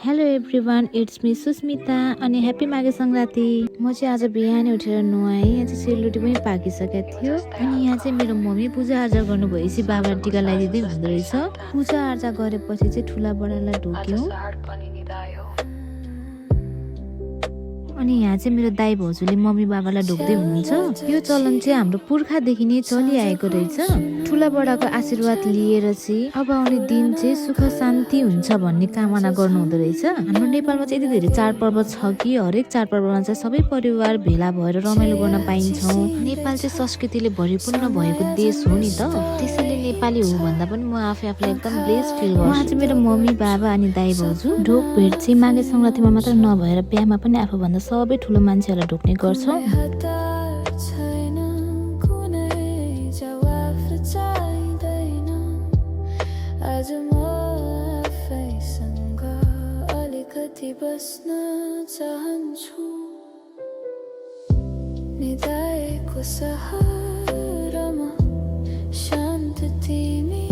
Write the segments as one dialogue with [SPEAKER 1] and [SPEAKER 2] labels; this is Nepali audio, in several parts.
[SPEAKER 1] Hello everyone, it's me Susmita अनि ह्याप्पी माघे सङ्क्रान्ति। म चाहिँ आज बिहानै उठेर नुहाएँ। यहाँ चाहिँ सेलरोटी पनि पाकिसकेको थियो। अनि यहाँ चाहिँ मेरो मम्मी पूजाआजा गर्नु भएपछि बाबालाई टिका लगाइदिँदै हुँदो रहेछ। पूजाआजा गरेपछि चाहिँ ठुला बडालाई ढोक्यौँ। अनि यहाँ चाहिँ मेरो दाइ भाउजूले मम्मी बाबालाई ढोक्दै हुनुहुन्छ। यो चलन चाहिँ हाम्रो पुर्खादेखि नै चलिआएको रहेछ। ठुला बडाको आशीर्वाद लिएर चाहिँ अब आउने दिन चाहिँ सुख शान्ति हुन्छ भन्ने कामना गर्नु हुँदो रहेछ। हाम्रो नेपालमा चाहिँ यति धेरै चाडपर्व छ कि हरेक चाडपर्वमा चाहिँ सबै परिवार भेला भएर रमाइलो गर्न पाइन्छौँ। नेपाल चाहिँ संस्कृतिले भरिपूर्ण भएको देश हो नि त, त्यसैले नेपाली हो भन्दा पनि म आफूलाई एकदम ब्लेस फिल गर्छु। उहाँ चाहिँ मेरो मम्मी बाबा अनि दाइ भाउजू। ढोक भेट चाहिँ माघे सङ्क्रान्तिमा मात्र नभएर बिहामा पनि आफूभन्दा सबै ठुलो मान्छेहरूलाई ढोक्ने गर्छौँ।
[SPEAKER 2] आज म आफैसँग अलिकति बस्न चाहन्छु। निदाएको सहारामा शान्त तिमी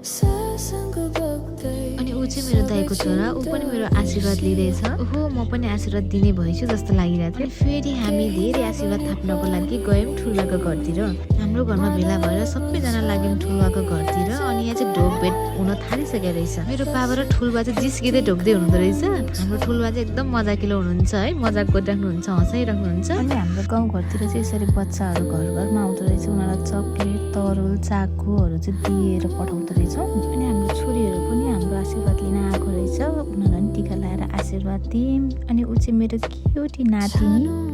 [SPEAKER 2] सासँग बग्दै।
[SPEAKER 1] अनि ऊ चाहिँ मेरो दाइको छोरा, ऊ पनि मेरो आशीर्वाद लिँदैछ। ओहो, म पनि आशीर्वाद दिने भएछु जस्तो लागिरहेको थियो। फेरि हामी धेरै आशीर्वाद थाप्नको लागि गयौँ ठुलाको घरतिर। हाम्रो घरमा भेला भएर सबैजना लाग्यौँ ठुलाको घरतिर। अनि यहाँ चाहिँ ढोक भेट हुन थालिसकेको रहेछ। मेरो बाबा र ठुलबा चाहिँ जिस्किँदै ढोक्दै हुनुहुँदो रहेछ। हाम्रो ठुलबा चाहिँ एकदम मजाकिलो हुनुहुन्छ है, मजाक गरिराख्नुहुन्छ, हँसाइराख्नुहुन्छ। अनि हाम्रो गाउँघरतिर चाहिँ यसरी बच्चाहरू घर घरमा आउँदो रहेछ। उनीहरूलाई चक्लेट, तरुल, चाकुहरू चाहिँ दिएर पठाउँदो रहेछौँ। अनि हाम्रो छोरीहरू पनि हाम्रो आशीर्वाद लिन आएको रहेछ। उनीहरूलाई पनि टिका लगाएर आशीर्वाद दियौँ। अनि ऊ चाहिँ मेरो क्युटी नातिनी।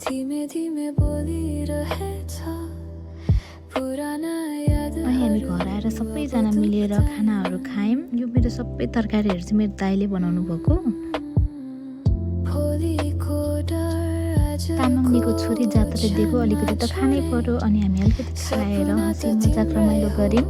[SPEAKER 2] धीमे धीमे बोलिरहेछ पुराना याद।
[SPEAKER 1] अनि हामी घर आएर सबैजना मिलेर खानाहरू खायौँ। यो मेरो सबै तरकारीहरू चाहिँ मेरो दाइले बनाउनु भएको। तामाङनीको छोरी जातले दिएको अलिकति त खानै पर्यो। अनि हामी अलिकति खाएर हाँसी मजाक रमाइलो गऱ्यौँ।